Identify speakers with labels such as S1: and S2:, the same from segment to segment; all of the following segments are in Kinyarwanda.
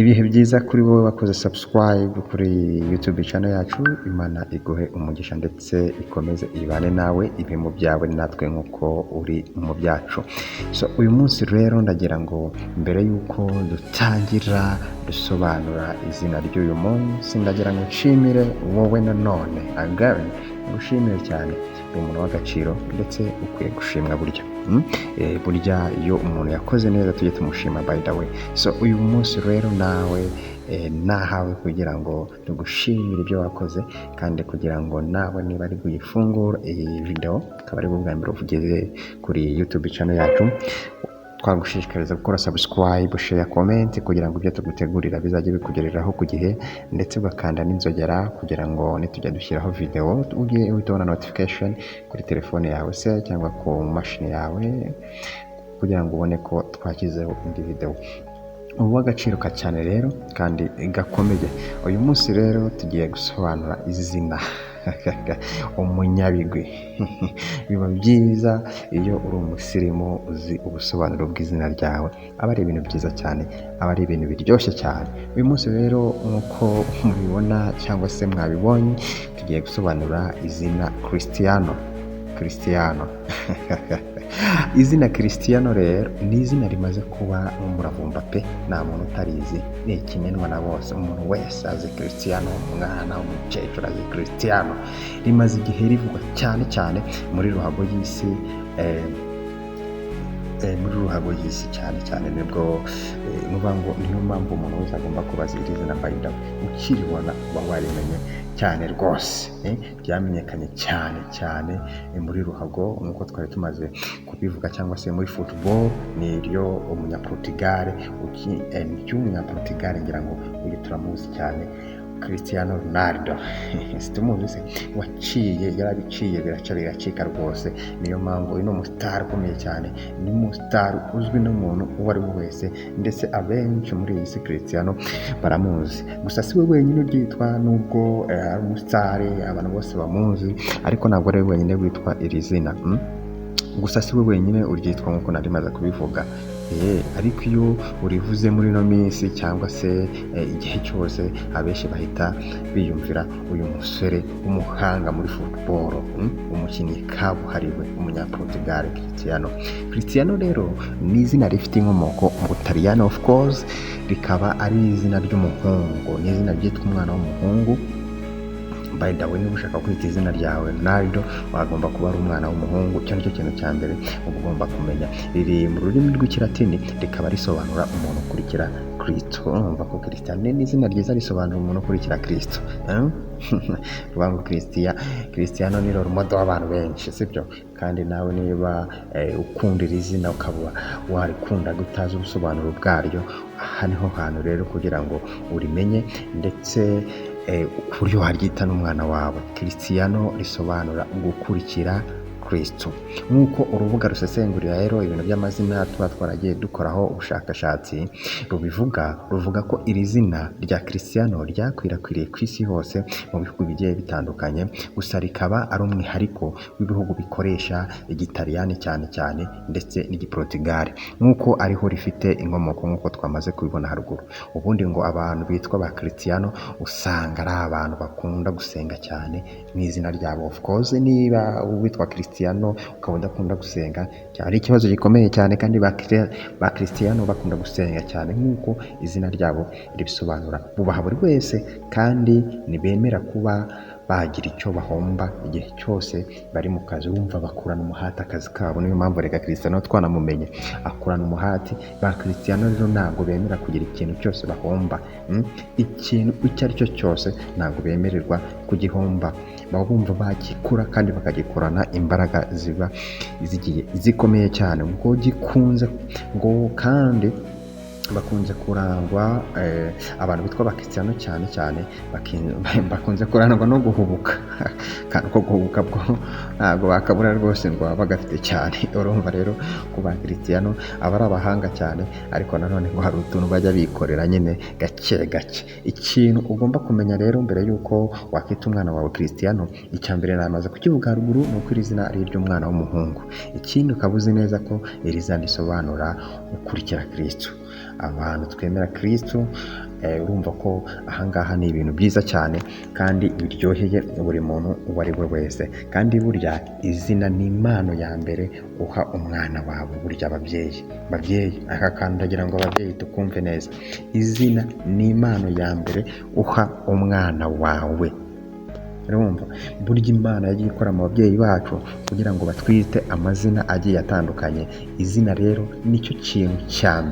S1: Ibihe byiza kuri wowe wakoze subscribe kuri YouTube channel yacu. Imana iguhe umugisha ndetse ikomeze ibane nawe, ibe mu byawe natwe nk'uko uri mu byacu. So uyu munsi rero ndagira ngo mbere y'uko dutangira dusobanura izina ry'uyu munsi, ndagira ngo nshimire wowe nanone again, ngushimire cyane. Uri umuntu w'agaciro ndetse ukwiye gushimwa burya. Burya iyo umuntu yakoze neza tujye tumushima, by the way. So uyu munsi rero nawe nahawe kugira ngo tugushimire ibyo wakoze, kandi kugira ngo nawe niba ari buyifungure iyi video akaba ari bwo bwa mbere ugeze kuri YouTube channel yacu, twagushishikariza gukora subscribe, share, comment, kugira ngo ibyo tugutegurira bizajye bikugereraho ku gihe, ndetse ugakanda n'inzogera kugira ngo nitujya dushyiraho video ujye uhita ubona notification kuri telefone yawe se cyangwa ku mashini yawe, kugira ngo ubone ko twashyizeho indi video. Ubu w'agaciro ka cyane rero kandi gakomeye. Uyu munsi rero tugiye gusobanura izina Umunyabigwi. Biba byiza iyo uri umusirimu uzi ubusobanuro bw'izina ryawe, aba ari ibintu byiza cyane, aba ari ibintu biryoshye cyane. Uyu munsi rero nk'uko mubibona cyangwa se mwabibonye, tugiye gusobanura izina Cristiano. Cristiano, izina Cristiano rero ni izina rimaze kuba umuravumba pe, nta muntu utarizi, ni ikimenwa na bose. Umuntu wese azi Cristiano, umwana, umukecuru azi Cristiano. Rimaze igihe rivugwa cyane cyane muri ruhago y'isi, muri ruhago y'isi cyane cyane nibwo nuvuga ngo niyo mpamvu umuntu wese agomba kubaza iri zina. By the way, ukiribona uba warimenye cyane rwose. Ryamenyekanye cyane cyane muri ruhago nk'uko twari tumaze kubivuga, cyangwa se muri football. Ni iryo umunyaportugal, ry'umunyaportugal, ngira ngo uyu turamuzi cyane, Cristiano Ronaldo. Situmuzi se? Waciye, yarabiciye biraca biracika rwose. Niyo mpamvu uyu ni umusitari ukomeye cyane, ni umusitari uzwi n'umuntu uwo ari we wese, ndetse abenshi muri iyi si Cristiano baramuzi. Gusa si we wenyine uryitwa, nubwo ari umusitari abantu bose bamuzi, ariko ntabwo ari we wenyine witwa iri zina. Gusa si we wenyine uryitwa nk'uko nari maze kubivuga. Ariko iyo urivuze muri ino minsi cyangwa se igihe cyose, abenshi bahita biyumvira uyu musore w'umuhanga muri football, umukinnyi kabuhariwe, umunyaportugal Cristiano. Cristiano rero ni izina rifite inkomoko mu Butaliyani, of course, rikaba ari izina ry'umuhungu, ni izina ryitwa umwana w'umuhungu. By the way, niba ushaka kwita izina ryawe Ronaldo, wagomba kuba ari umwana w'umuhungu. Icyo nicyo kintu cya mbere uba ugomba kumenya. Riri mu rurimi rw'Ikilatini, rikaba risobanura umuntu ukurikira Kristo. Urumva ko Cristiano ni izina ryiza risobanura umuntu ukurikira Kristo. Ruvuga ngo Cristiano ni role model w'abantu benshi, sibyo? Kandi nawe niba ukunda iri zina, ukaba warikunda utazi ubusobanuro bwaryo, aha niho hantu rero kugira ngo urimenye, ndetse ku buryo waryita n'umwana wawe. Cristiano risobanura gukurikira Kristo. Nk'uko urubuga rusesengurira rero ibintu by'amazina tuba twaragiye dukoraho ubushakashatsi rubivuga, ruvuga ko iri zina rya Cristiano ryakwirakwiriye ku isi hose mu bihugu bigiye bitandukanye, gusa rikaba ari umwihariko w'ibihugu bikoresha Igitaliyani cyane cyane ndetse n'Igiportugal, nk'uko ariho rifite inkomoko nk'uko twamaze kubibona haruguru. Ubundi ngo abantu bitwa ba Cristiano usanga ari abantu bakunda gusenga cyane mu izina ryabo. Of course, niba witwa Cristiano ukaba udakunda gusenga, cyaba ari ikibazo gikomeye cyane. Kandi ba Cristiano bakunda gusenga cyane nk'uko izina ryabo ribisobanura. Bubaha buri wese kandi ntibemera kuba bagira icyo bahomba igihe cyose bari mu kazi. Wumva bakurana umuhati akazi kabo. Niyo mpamvu reka Cristiano twanamumenye akurana umuhati. Ba Cristiano rero ntabwo bemera kugira ikintu cyose bahomba. Ikintu icyo ari cyo cyose ntabwo bemererwa kugihomba, baba bumva bagikora kandi bakagikorana imbaraga ziba zigiye zikomeye cyane, ngo gikunze ngo. Kandi bakunze kurangwa, abantu bitwa ba Cristiano cyane cyane bakunze kurangwa no guhubuka. Akantu ko guhubuka bwo ntabwo bakabura rwose, ngo baba bagafite cyane. Urumva rero ku ba Cristiano aba ari abahanga cyane, ariko nanone ngo hari utuntu bajya bikorera nyine gake gake. Ikintu ugomba kumenya rero mbere y'uko wakita umwana wawe Cristiano, icya mbere namaze kukivuga haruguru, ni uko iri zina ari iry'umwana w'umuhungu. Ikindi ukaba uzi neza ko iri zina risobanura ukurikira Kristo. Abantu twemera Kristo, urumva ko ahangaha ni ibintu byiza cyane kandi biryoheye buri muntu uwo ari we wese. Kandi burya izina ni impano ya mbere uha umwana wawe. Burya ababyeyi, babyeyi, aka kantu ndagira ngo ababyeyi tukumve neza. Izina ni impano ya mbere uha umwana wawe. Urumva, burya Imana yagiye ikora mu babyeyi bacu kugira ngo batwite amazina agiye atandukanye. Izina rero nicyo kintu cya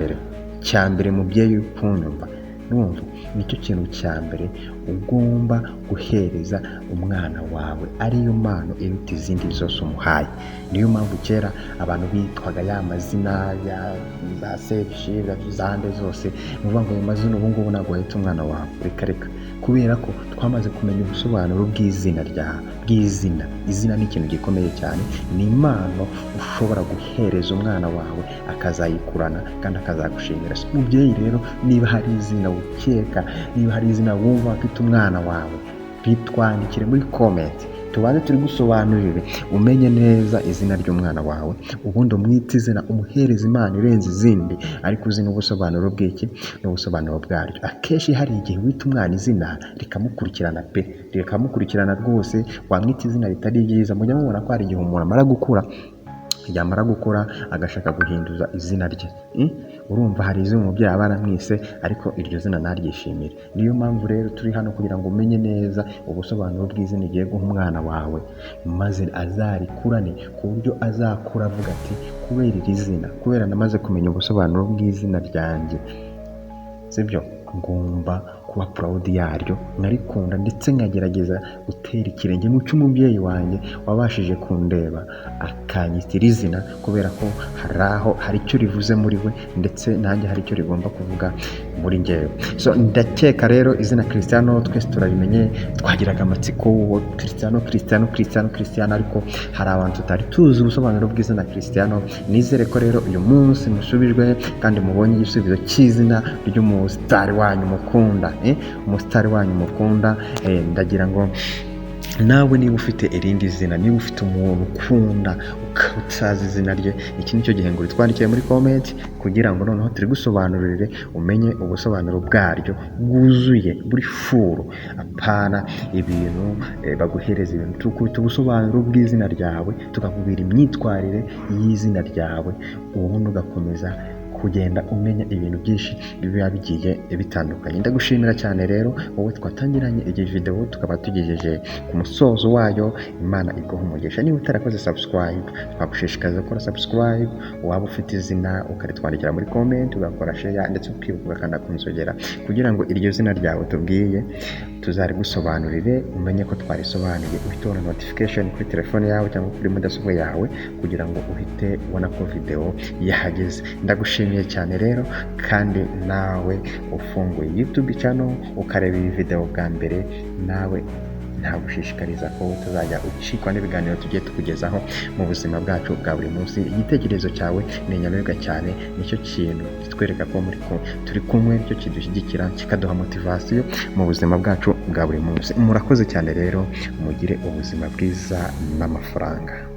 S1: mbere, mubyeyi uri kunyumva, urumva, nicyo kintu cya mbere ugomba guhereza umwana wawe, ariyo mpano iruta izindi zose umuhaye. Niyo mpamvu kera abantu bitwaga ya mazina ya za Sebishira, zande zose. Ni ukuvuga ngo ayo mazina ubu ngubu ntabwo wahita umwana wawe, reka reka, kubera ko twamaze kumenya ubusobanuro bw'izina rya bw'izina. Izina ni ikintu gikomeye cyane, ni impano ushobora guhereza umwana wawe akazayikurana kandi akazagushimira. Mubyeyi rero, niba hari izina ukeka, niba hari izina wumva afite umwana wawe, bitwandikire muri comment, tubanze turi gusobanurire, umenye neza izina ry'umwana wawe, ubundi umwite izina, umuhereze impano irenze izindi, ariko uzi n'ubusobanuro bw'iki, n'ubusobanuro bwaryo. Akenshi hari igihe wita umwana izina rikamukurikirana pe, rikamukurikirana rwose. Wamwita izina ritari ryiza, mujya mubona ko hari igihe umuntu amara gukura, yamara gukura agashaka guhinduza izina rye. Urumva hari izina umubyeyi aba yaramwise, ariko iryo zina ntaryishimire. Niyo mpamvu rero turi hano kugira ngo umenye neza ubusobanuro bw'izina ugiye guha umwana wawe, maze azarikurane ku buryo azakura avuga ati: "Kubera iri zina, kubera namaze kumenya ubusobanuro bw'izina ryanjye, sibyo, ngomba kuba proud yaryo, nkarikunda, ndetse nkagerageza gutera ikirenge mu cy'umubyeyi wanjye wabashije kundeba akanyitira izina, kubera ko hari aho hari icyo rivuze muri we, ndetse nanjye hari icyo rigomba kuvuga muri njyewe." So ndakeka rero izina Cristiano twese turabimenye. Twagiraga amatsiko, Cristiano, Cristiano, Cristiano, Cristiano, ariko hari abantu tutari tuzi ubusobanuro bw'izina Cristiano. Nizere ko rero uyu munsi musubijwe kandi mubonye igisubizo cy'izina ry'umusitari wanyu mukunda, umusitari wanyu mukunda. Ndagira ngo nawe niba ufite irindi zina, niba ufite umuntu ukunda ukaba utazi izina rye, iki nicyo gihe ngo uritwandikire muri comment, kugira ngo noneho turi gusobanurire, umenye ubusobanuro bwaryo bwuzuye, buri full. Apana ibintu baguhereza ibintu, tukubita ubusobanuro bw'izina ryawe, tukakubwira imyitwarire y'izina ryawe, ubundi ugakomeza kugenda umenya ibintu byinshi biba bigiye bitandukanye. Ndagushimira cyane rero wowe twatangiranye iyi video tukaba tugejeje ku musozo wayo. Imana iguha umugisha. Niba utarakoze subscribe, twagushishikariza gukora subscribe. Waba ufite izina ukaritwandikira muri comment, ugakora share, ndetse ukibuka ugakanda ku nzogera, kugira ngo iryo zina ryawe tubwiye tuzarigusobanurire, umenye ko twarisobanuye, uhite ubona notification kuri telefone yawe cyangwa kuri mudasobwa yawe, kugira ngo uhite ubona ko video yahageze. Ndagushimiye cyane rero. Kandi nawe ufunguye YouTube channel ukareba iyi video bwa mbere, nawe ntagushishikariza ko utazajya ucikwa n'ibiganiro tugiye tukugezaho mu buzima bwacu bwa buri munsi. Igitekerezo cyawe ni inyamibwa cyane, nicyo kintu kitwereka ko turi kumwe, nicyo kidushyigikira, kikaduha motivation mu buzima bwacu bwa buri munsi. Murakoze cyane rero, mugire ubuzima bwiza n'amafaranga.